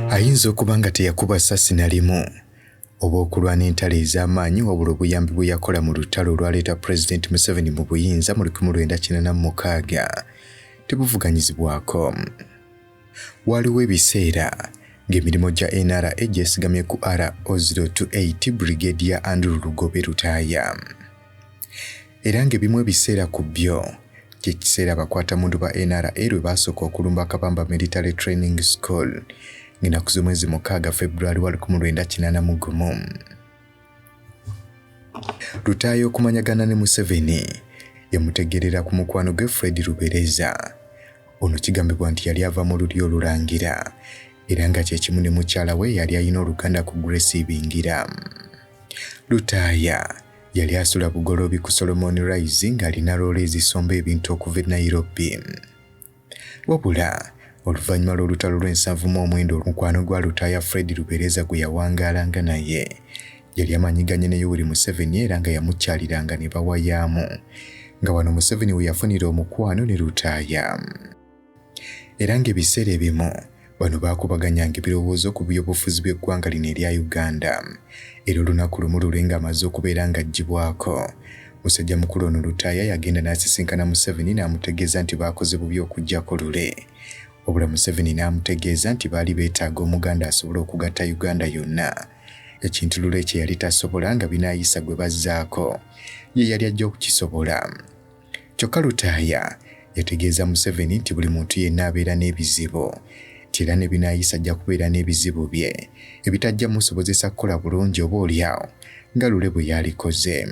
Ayinza okuba nga teyakuba ssasi na limu oba okulwana entalo ez'amaanyi wabula obuyambi bwe yakola mu lutalo olwaleeta Pulezidenti Museveni mu buyinza mu 1986 tebuvuganyizibwako. Waaliwo ebiseera ng'emirimu gya NRA gyesigamye ku RO028 Brigade ya Andrew Lugobe Lutaaya era ng'ebimu ebiseera ku byo kye kiseera abakwatamundu ba NRA lwe baasooka okulumba Kabamba Military Training School ng'ennaku z'omwezi 6 February wa 1981. Lutaaya okumanyagana ne Museveni yamutegeerera ku mukwano gwe Fred Rubereza. Ono kigambibwa nti yali ava mu lulyo olulangira era nga kye kimu ne mukyala we yali alina oluganda ku Grace Ibingira. Lutaaya yali asula Bugoloobi ku Solomon Rise ng'alina loole ezisomba ebintu okuva e Nairobi. Wabula oluvannyuma lw'olutalo lw'ensanvu mu omwenda, mukwano gwa Lutaaya Fred Rubereza gwe yawangaalanga naye yali amanyiganye ne Yoweri Museveni era nga yamukyaliranga ne bawayaamu, nga wano Museveni we yafunira omukwano ne Lutaaya era ng'ebiseera ebimu bano baakubaganyanga ebirowoozo ku byobufuzi by'eggwanga lino erya Uganda. Era olunaku lumu lule ng'amaze okubeera ng'aggyibwako, musajja mukulu ono Lutaaya yagenda n'asisinkana Museveni n'amutegeeza nti baakoze bubi okuggyako Lule, wabula Museveni n'amutegeeza nti baali beetaaga Omuganda asobole okugatta Uganda yonna, ekintu Lule kye yali tasobola, nga Binaayisa gwe bazzaako ye yali ajja okukisobola. Kyokka Lutaaya yategeeza Museveni nti buli muntu yenna abeera n'ebizibu, nti era ne Binaayisa ajja kubeera n'ebizibu bye ebitajja musobozesa kukola bulungi oba oliawo nga Lule bwe yalikoze.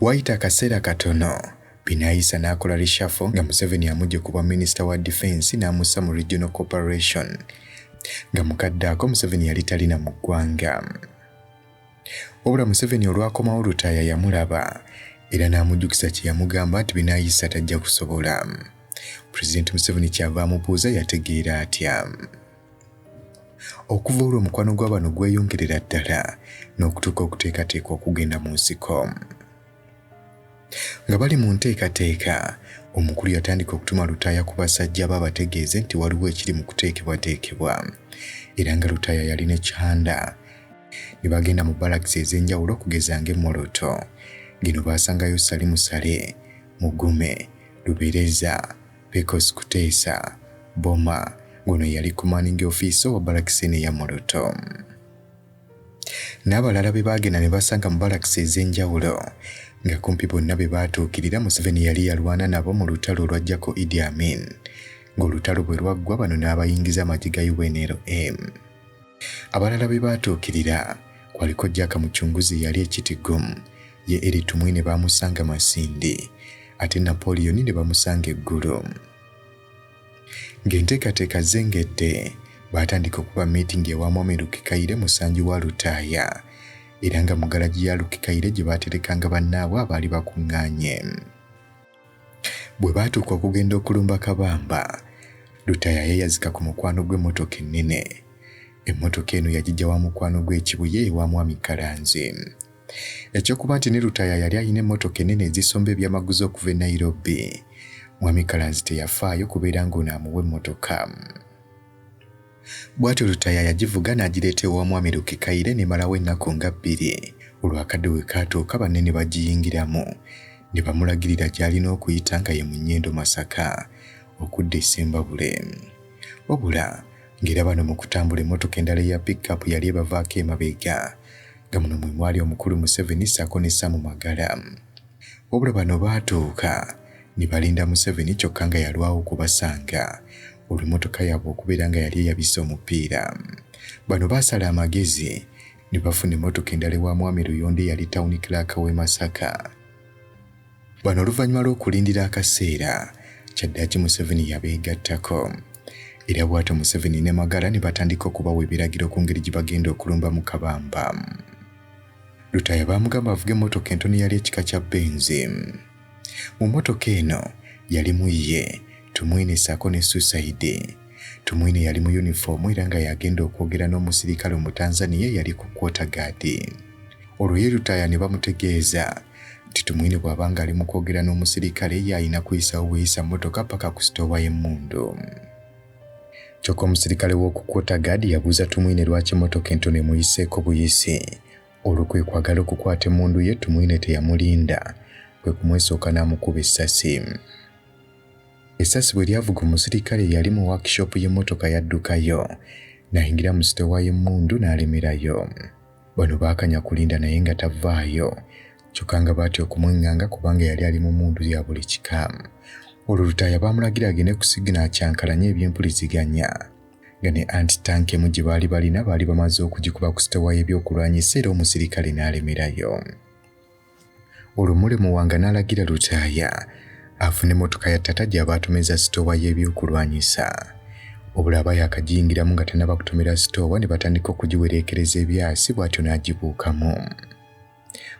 Waayita akaseera katono, Binaayisa n'akola reshuffle nga Museveni amuggye ku bwa minisita wa defense n'amussa mu Regional Corporation, nga mukadde ako Museveni yali talina mu ggwanga. Wabula Museveni olwakomawo, Lutaaya yamulaba era n'amujjukiza kye yamugamba nti Binaayisa tajja kusobola. Pulezidenti Museveni kyava amubuuza yategeera atya. Okuva olwo omukwano gwa bano gweyongerera ddala n'okutuuka okuteekateeka okugenda mu nsiko. Nga bali mu nteekateeka, omukulu yatandika okutuma Lutaaya ku basajja be abategeeze nti waliwo ekiri mu kuteekebwateekebwa, era nga Lutaaya yalina ekyanda ne bagenda mu balakisi ez'enjawulo okugeza ng'e Moroto. Ng'eno baasangayo Salimu Sale, Mugume, Lubereza, Pecos Kuteesa, Boma, ng'ono yali commanding officer wa balakisi eno eya Moroto, n'abalala be baagenda ne basanga mu balakisi ez'enjawulo, nga kumpi bonna be baatuukirira Museveni yali yalwana nabo mu lutalo olwajjako Idi Amin, ng'olutalo bwe lwaggwa bano n'abayingiza amagye ga UNLA. Abalala be baatuukirira kwaliko Jack Mucunguzi yali e Kitgum, ye Eri Tumwine baamusanga Masindi, ate Napoleon ne bamusanga e Gulu. Ng'enteekateeka zengedde, baatandika okuba miitingi ewa Mwami Rukikaire Musanji wa Lutaaya, era nga mu galagi ya Rukikaire gye baaterekanga bannaabwe abaali bakuŋŋaanye. Bwe baatuuka okugenda okulumba Kabamba, Lutaaya yeeyazika ku mukwano gw'emmotoka ennene. Emmotoka eno yagijja wa mukwano gw'e Kibuye ewa Mwami Kalanzi. Ekyokuba nti ne Lutaaya yali alina emmotoka ennene ezisomba ebyamaguzi okuva e Nairobi, Mwami Kalanzi teyafaayo kubeera ng'ono amuwa emmotoka. Bw'atyo Lutaaya yagivuga n'agireeta ewa Mwami Rukikaire n'emalawo ennaku nga 2. Olwo akadde we kaatuuka, banne ne bagiyingiramu ne bamulagirira gy'alina okuyita, nga ye mu Nnyendo Masaka okudda e Ssembabule. Wabula ng'era bano mu kutambula, emmotoka endala eya pickup yali ebavaako emabega, nga muno mwe mwali omukulu Museveni ssaako ne Sam Magala. Wabula bano baatuuka ne balinda Museveni, kyokka nga yalwawo okubasanga olw'emmotoka yaabwe okubeera nga yali eyabise omupiira. Bano baasala amagezi ne bafuna emmotoka endala ewa Mwami Luyondo eyali town clerk w'e Masaka. Bano oluvannyuma lw'okulindira akaseera, kyaddaaki Museveni yabeegattako, era bw'atyo Museveni ne Magala ne batandika okubawa ebiragiro ku ngeri gye bagenda okulumba mu Kabamba. Lutaaya baamugamba avuge emmotoka entono eyali ekika kya Benz. Mu mmotoka eno yalimu ye, Tumwine ssaako ne Suicide. Tumwine yali mu yunifoomu era nga yagenda okwogera n'omusirikale Omutanzaniya eyali ku quarter guard. Olwo ye Lutaaya ne bamutegeeza nti Tumwine bw'aba ng'ali mu kwogera n'omusirikale, ye alina kuyisawo buyisa mmotoka paka ku sitoowa y'emmundu. Kyokka omusirikale w'oku Quarter Guard yabuuza Tumwine lwaki emmotoka entono emuyiseeko buyisi. Olwo kwe kwagala okukwata emmundu ye Tumwine teyamulinda kwe kumwesooka n'amukuba essasi. Essasi bwe lyavuga omusirikale eyali mu workshop y'emmotoka yaddukayo n'ayingira mu sitoowa y'emmundu n'alemerayo. Bano baakanya kulinda naye nga tavaayo kyokka nga baatya okumweŋŋanga kubanga yali ali mu mmundu ya buli kika. Olwo Lutaaya baamulagira agende ku sigino akyankalanye ebyempuliziganya nga ne anti tanka emu gye baali balina baali bamaze okugikuba ku sitoowa y'ebyokulwanyisa era omusirikale n'alemerayo. Olwo Mule Muwanga n'alagira Lutaaya afune emmotoka ya Tata gy'aba atomeza sitoowa y'ebyokulwanyisa. Wabula aba yaakagiyingiramu nga tannaba kutomera sitoowa ne batandika okugiwereekereza ebyasi bw'atyo n'agibuukamu.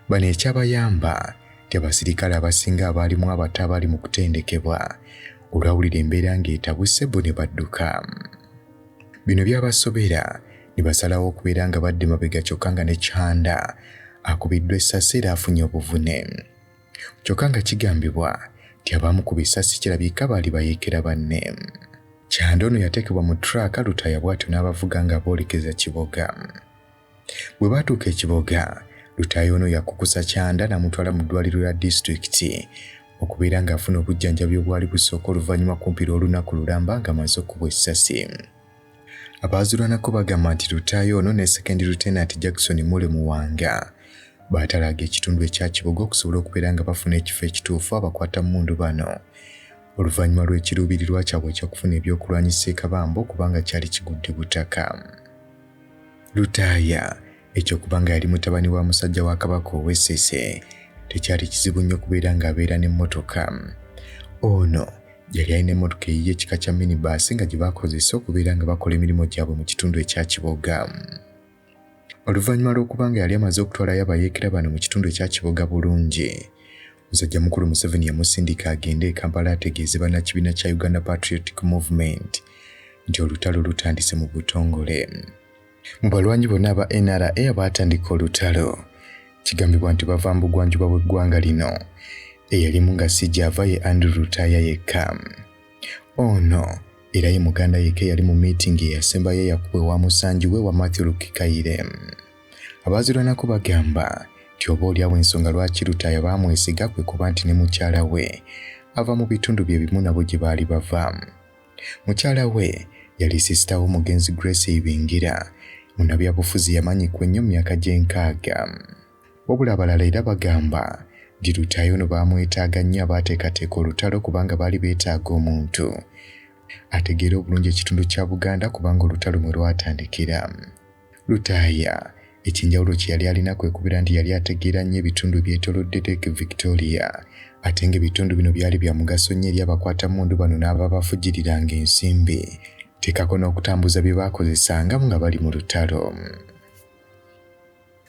Bano ekyabayamba nti abasirikale abasinga abaalimu abato abali mu kutendekebwa olwawulira embeera ng'etabuse bo ne badduka. Bino byabasobera ne basalawo okubeera nga badda emabega kyokka nga ne Kihanda akubiddwa essasi era afunye obuvune. Kyokka nga kigambibwa nti abaamukuba essasi kirabika baali bayeekera banne. Kihanda ono yateekebwa mu ttulaaka Lutaaya bw'atyo n'abavuga ng'aboolekeza Kiboga. Bwe baatuuka e Kiboga, Lutaaya ono yakukusa Kyanda n'amutwala mu ddwaliro lya disitulikiti okubeera ng'afuna obujjanjabi obwali busooka oluvannyuma kumpi lw'olunaku lulamba ng'amaze okukubwa essasi. Abaazulwanako bagamba nti Lutaaya ono ne Second Lieutenant Jackson Mule Muwanga baatalaaga ekitundu ekya Kiboga okusobola okubeera nga bafuna ekifo ekituufu abakwata mmundu bano oluvannyuma lw'ekiruubirirwa kyabwe eky'okufuna ebyokulwanyisa e Kabambo kubanga kyali kigudde butaka. Lutaaya eky'okuba nga yali mutabani wa musajja wa Kabaka ow'e Ssese tekyali kizibu nnyo kubeera ng'abeera n'emmotoka. Ono yali alina emmotoka eyiye ekika kya minibaasi nga gye bakozesa okubeera nga bakola emirimu gyabwe mu kitundu ekya Kiboga. Oluvannyuma lw'okuba nga yali amaze okutwalayo abayeekera bano mu kitundu ekya Kiboga bulungi, musajja mukulu Museveni yamusindika agende e Kampala ategeeze bannakibiina kya Uganda Patriotic Movement nti olutalo lutandise mu butongole. Mu balwanyi bonna aba NRA abaatandika olutalo, kigambibwa nti bava mu bugwanjuba bw'eggwanga lino. Eyalimu nga si gy'ava ye Andrew Lutaaya yekka. Ono era ye Muganda yekka eyali mu miitingi eyasembayo eyakubwa ewa musanji we wa Mathew Rukikaire. Abaazirwanako bagamba nti oba olyawo ensonga lwaki Lutaaya baamwesiga kwe kuba nti ne mukyala we ava mu bitundu bye bimu nabo gye baali bava. Mukyala we yali sisita w'omugenzi Grace Ibingira, munnabyabufuzi yamanyikwa ennyo mu myaka gy'enkaaga. Wabula abalala era bagamba nti Lutaaya ono baamwetaaga nnyo abaateekateeka olutalo kubanga baali beetaaga omuntu ategeera obulungi ekitundu kya Buganda kubanga olutalo mwe lwatandikira. Lutaaya eky'enjawulo kye yali alina kwe kubeera nti yali ategeera nnyo ebitundu ebyetoolodde Lake Victoria ate ng'ebitundu bino byali bya mugaso nnyo eri abakwatammundu bano n'ababafujiriranga ensimbi teekako n'okutambuza bye baakozesanga nga bali mu lutalo.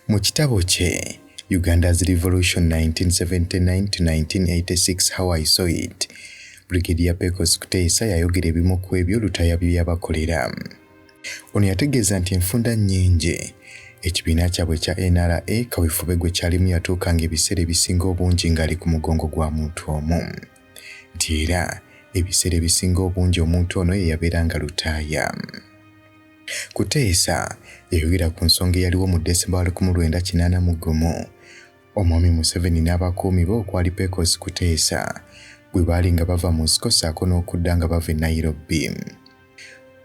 Mu kitabo kye Uganda's Revolution 1979 to 1986 How I Saw It, Brigadier Pecos Kuteesa yayogera ebimu ku ebyo Lutaaya bye yabakolera. Ono yategeeza nti enfunda nnyingi ekibiina kyabwe ekya NRA kaweefube gwe kyalimu yatuukanga ebiseera ebisinga obungi ng'ali ku mugongo gwa muntu omu. Nti era ebiseera ebisinga obungi omuntu ono ye yabeeranga Lutaaya. Kuteesa yayogera ku nsonga eyaliwo mu Desemba wa 1981 Omwami Museveni n'abakuumi be okwali Pecos Kuteesa bwe baali nga bava mu nsiko ssaako n'okudda nga bava e Nairobi.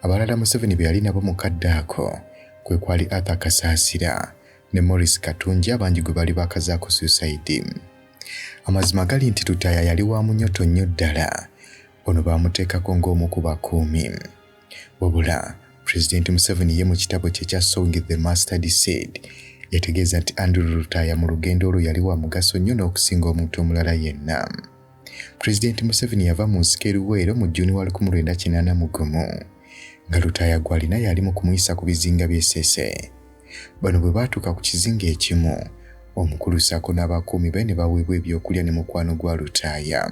Abalala Museveni be yali nabo mu kadde ako kwe kwali Arthur Kasaasira ne Maurice Katungi abangi gwe baali bakazaako suicide. Amazima gali nti Lutaaya yali wa munyoto nnyo ddala. Ono baamuteekako ng'omu ku bakuumi. Wabula Pulezidenti Museveni ye mu kitabo kye ekya Sowing the Mustard Seed yategeeza nti Andrew Lutaaya mu lugendo olwo yali wa mugaso nnyo n'okusinga omuntu omulala yenna. Pulezidenti Museveni yava mu nsiko e Luweero mu June wa 1981 nga Lutaaya gw'alina yali mu kumuyisa ku bizinga by'e Ssese. Bano bwe baatuuka ku kizinga ekimu, omukulu ssaako n'abakuumi be ne baweebwa ebyokulya ne mukwano gwa Lutaaya.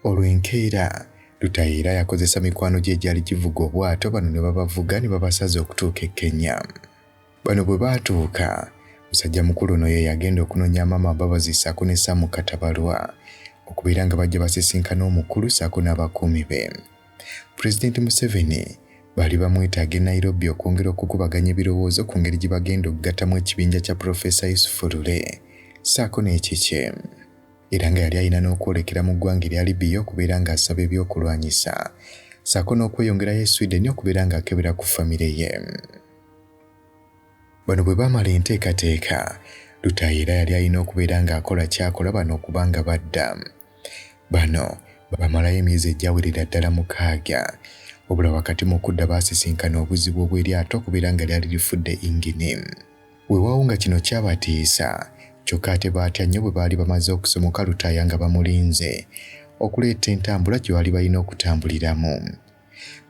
Olwo enkeera Lutaaya era yakozesa mikwano gye egyali givuga obwato bano ne babavuga ne babasaza okutuuka e Kenya. Bano bwe baatuuka, musajja mukulu ono ye yagenda okunoonya Amama Mbabazi ssaako ne Sam Katabalwa okubeera nga bajja basisinkana omukulu ssaako n'abakuumi be. Pulezidenti Museveni Baali bamwetaaga e Nairobi okwongera okukubaganya ebirowoozo ku ngeri gye bagenda okugattamu ekibinja kya Pulofeesa Yusufu Lule ssaako n'ekikye. Era nga yali alina n'okwolekera mu ggwanga erya Libya okubeera ng'asaba ebyokulwanyisa ssaako n'okweyongerayo e Sweden okubeera ng'akebera ku famire ye. Bano bwe baamala enteekateeka, Lutaaya era yali alina okubeera ng'akola ky'akola bano okuba nga badda. Bano bamalayo emyezi egyawerera ddala 6, wabula wakati mu kudda baasisinkana obuzibu obw'eryato okubeera nga lyali lifudde yingini. Weewaawo nga kino kyabatiisa, kyokka ate baatya nnyo bwe baali bamaze okusomoka Lutaaya nga bamulinze okuleeta entambula gye baali balina okutambuliramu.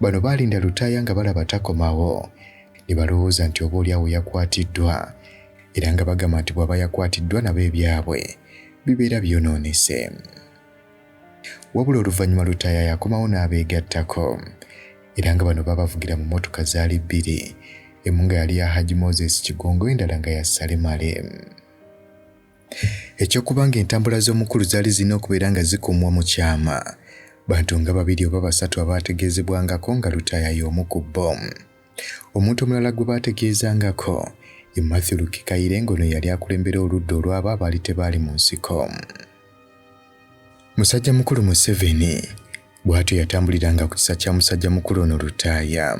Bano baalinda Lutaaya nga balaba takomawo ne balowooza nti oba olyawo yakwatiddwa era nga bagamba nti bw'aba yakwatiddwa nabo ebyabwe bibeera byonoonese. Wabula oluvannyuma Lutaaya yakomawo n'abeegattako era nga bano babavugira mu mmotoka zaali bbiri, emu nga yali ya Hajji Moses Kigongo endala nga ya Saleh Male. Eky'okuba ng'entambula z'omukulu zaali zirina okubeera nga zikuumwa mu kyama, bantu nga babiri oba basatu abaategeezebwangako nga Lutaaya y'omu ku bo. Omuntu omulala gwe baategeezangako ye Mathew Lukikaire ng'ono yali akulembera oludda olw'abo abaali tebaali mu nsiko. Musajja mukulu Museveni bw'atyo yatambuliranga ku kisa kya musajja mukulu ono Lutaaya.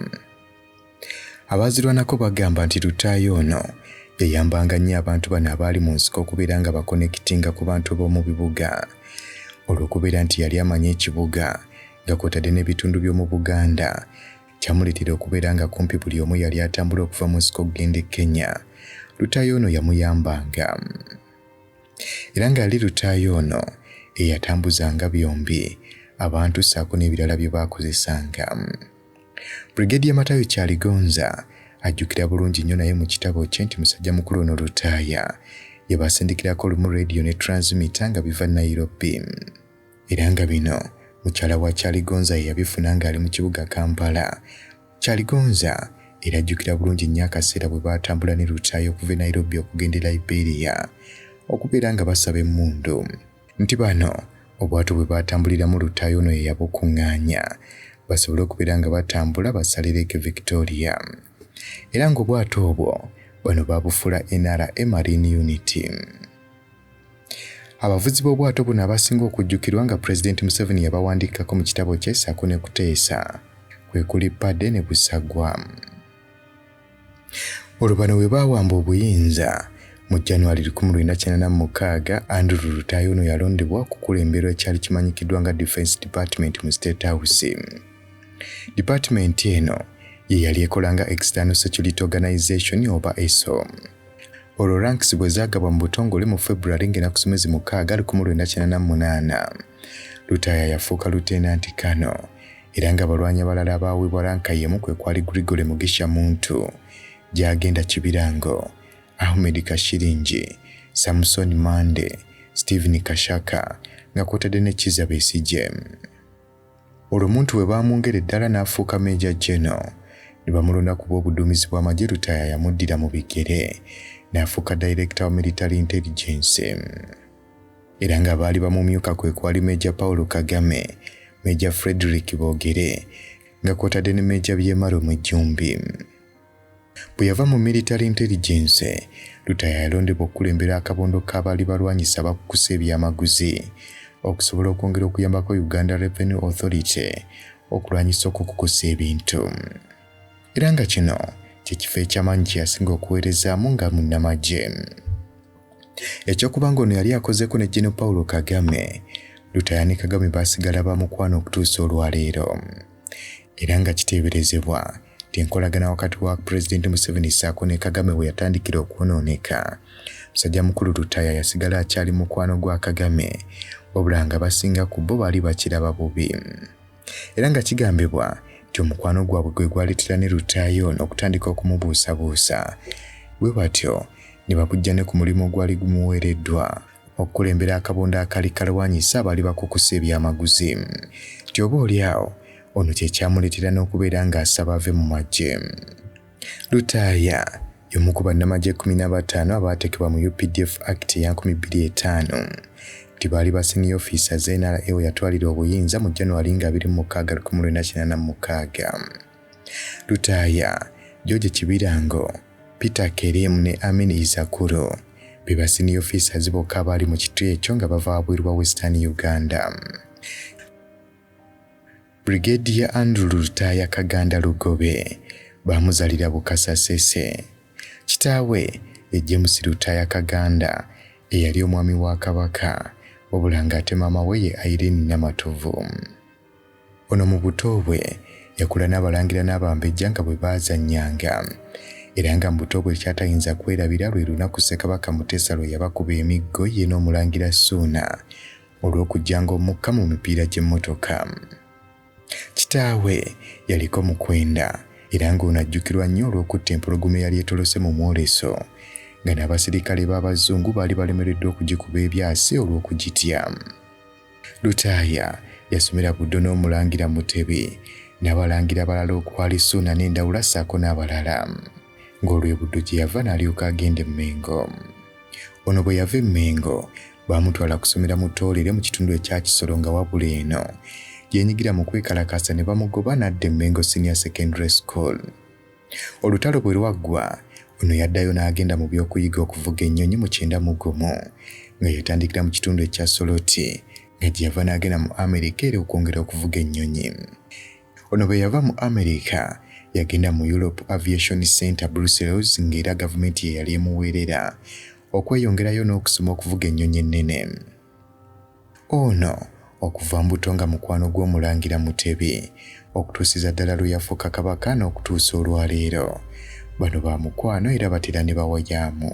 Abaazirwanako bagamba nti Lutaaya ono yayambanga nnyo abantu bano abaali mu nsiko okubeera nga bakonekitinga ku bantu b'omu bibuga olw'okubeera nti yali amanyi ekibuga nga kw'otadde n'ebitundu by'omu Buganda kyamuleetera okubeera nga kumpi buli omu yali atambula okuva mu nsiko okugenda e Kenya Lutaaya ono yamuyambanga. Era nga yali Lutaaya ono eyatambuzanga byombi abantu ssaako n'ebirala bye baakozesanga. Brigadier Matayo Kyaligonza ajjukira bulungi nnyo naye mu kitabo kye nti musajja mukulu ono Lutaaya yabasindikirako lumu radio ne transmitter nga biva Nairobi. Era nga bino mukyala wa Kyaligonza ye yabifuna ng'ali mu kibuga Kampala. Kyaligonza era ajjukira bulungi nnyo akaseera bwe baatambula ne Lutaaya okuva e Nairobi okugenda e Liberia okubeera nga basaba emmundu. Nti bano obwato bwe baatambuliramu Lutaaya ono ye yabukuŋŋaanya basobole okubeera nga batambula basale Lake Victoria. Era ng'obwato obwo bano baabufuula NRA Marine Unit. Abavuzi b'obwato buno abasinga okujjukirwa nga Pulezidenti Museveni yabawandiikako mu kitabo kye ssaako ne Kuteesa kwe kuli Pade ne Busagwa. Olwo bano bwe baawamba obuyinza mu January 1986, Andrew Lutaaya ono yalondebwa okukulemberwa ekyali kimanyikiddwa nga Defense Department mu State House. Department eno ye yali ekola nga External Security Organization oba ESO. Olwo ranks bwe zaagabwa mu butongole mu February ng'enaku z'omwezi 6 1988, Lutaaya yafuuka Lieutenant Colonel era ng'abalwanyi abalala abaaweebwa ranka y'emu kwe kwali Gregory Mugisha Muntu, Gyagenda Kibirango, Ahmed Kashiringi, Samson Mande, Stephen Kashaka nga kw'otadde ne Kizza Besigye. Olwo Muntu bwe baamwongera eddala n'afuuka Major General ne bamulonda ku bw'obuduumizi bw'amagye Lutaaya yamuddira mu bigere n'afuuka Director wa Military Intelligence. Era nga baali bamumyuka kwe kwali Major Paul Kagame, Major Frederick Bogere nga kw'otadde ne Major Byemaro Mujjumbi. Bwe yava mu Military Intelligence, Lutaaya yalondebwa okukulembera akabondo k'abaali balwanyisa abakukusa ebyamaguzi okusobola okwongera okuyambako Uganda Revenue Authority okulwanyisa okukukusa ebintu. Era nga kino kye kifo eky'amaanyi kye yasinga okuweerezaamu nga munnamagye. Eky'okuba ng'ono yali akozeeko ne Gen. Paulo Kagame, Lutaaya ne Kagame baasigala ba mukwano okutuusa olwaleero. Era nga kiteeberezebwa nti enkolagana wakati wa Pulezidenti Museveni ssaako ne Kagame we yatandikira okwonooneka, musajja mukulu Lutaaya yasigala akyali mukwano gwa Kagame wabula nga basinga ku bo baali bakiraba bubi. Era nga kigambibwa nti omukwano gwabwe gwe gwaleetera ne Lutaaya ono okutandika okumubuusabuusa bwe batyo ne babujja ne ku mulimu ogwali gumuweereddwa okukulembera akabondo akaali kalwanyisa abaali bakukusa ebyamaguzi nti oba oli awo ono kye kyamuleetera n'okubeera ng'asaba ave mu magye. Lutaaya y'omu ku bannamagye 15 abaateekebwa mu UPDF Act eya 2005 nti baali ba senior officers NRA we yatwalira obuyinza mu January nga 26 1986. Lutaaya, George Kibirango, Peter Kerim ne Amin Isakuru be ba senior officers bokka abaali mu kitu ekyo nga bava wabweru wa Western Uganda. Brigadier Andrew Lutaaya Kaganda Lugobe baamuzalira Bukasa Ssese. Kitaawe ye James Lutaaya Kaganda eyali omwami wa Kabaka wabula ng'ate maama we ye Irene Namatovu. Ono mu buto bwe yakula n'abalangira n'abambejja nga bwe baazannyanga era nga mu buto bwe kyatayinza kwerabira lwe lunaku Ssekabaka Muteesa lwe yabakuba emiggo ye n'omulangira Ssuuna olw'okuggyanga omukka mu mipiira gy'emmotoka. Kitaawe yaliko mukwenda era ng'ono ajjukirwa nnyo olw'okutta empologoma eyali etolose mu mwoleso nga n'abasirikale b'Abazungu baali balemereddwa okugikuba ebyasi olw'okugitya. Lutaaya yasomera Buddo n'Omulangira Mutebi n'abalangira abalala okwali Ssuuna n'Endawula ssaako n'abalala ng'olwo e Buddo gye yava n'alyoka agenda e Mmengo. Ono bwe yava e Mmengo baamutwala kusomera mu Toolere mu kitundu ekya Kisoro nga wabula eno yenyigira mu kwekalakaasa ne bamugoba n'adda e Mmengo Senior Secondary School. Olutalo bwe lwaggwa, ono yaddayo n'agenda mu by'okuyiga okuvuga ennyonyi mu 91 nga yatandikira mu kitundu ekya Soroti nga gye yava n'agenda mu Amerika era okwongera okuvuga ennyonyi. Ono bwe yava mu Amerika yagenda mu Europe Aviation Center Brussels ng'era gavumenti ye yali emuweerera okweyongerayo n'okusoma okuvuga ennyonyi ennene. Ono okuva mu buto nga mukwano gw'Omulangira Mutebi okutuusiza ddala lwe yafuuka Kabaka n'okutuusa olwaleero. Bano ba mukwano era batera ne bawayaamu.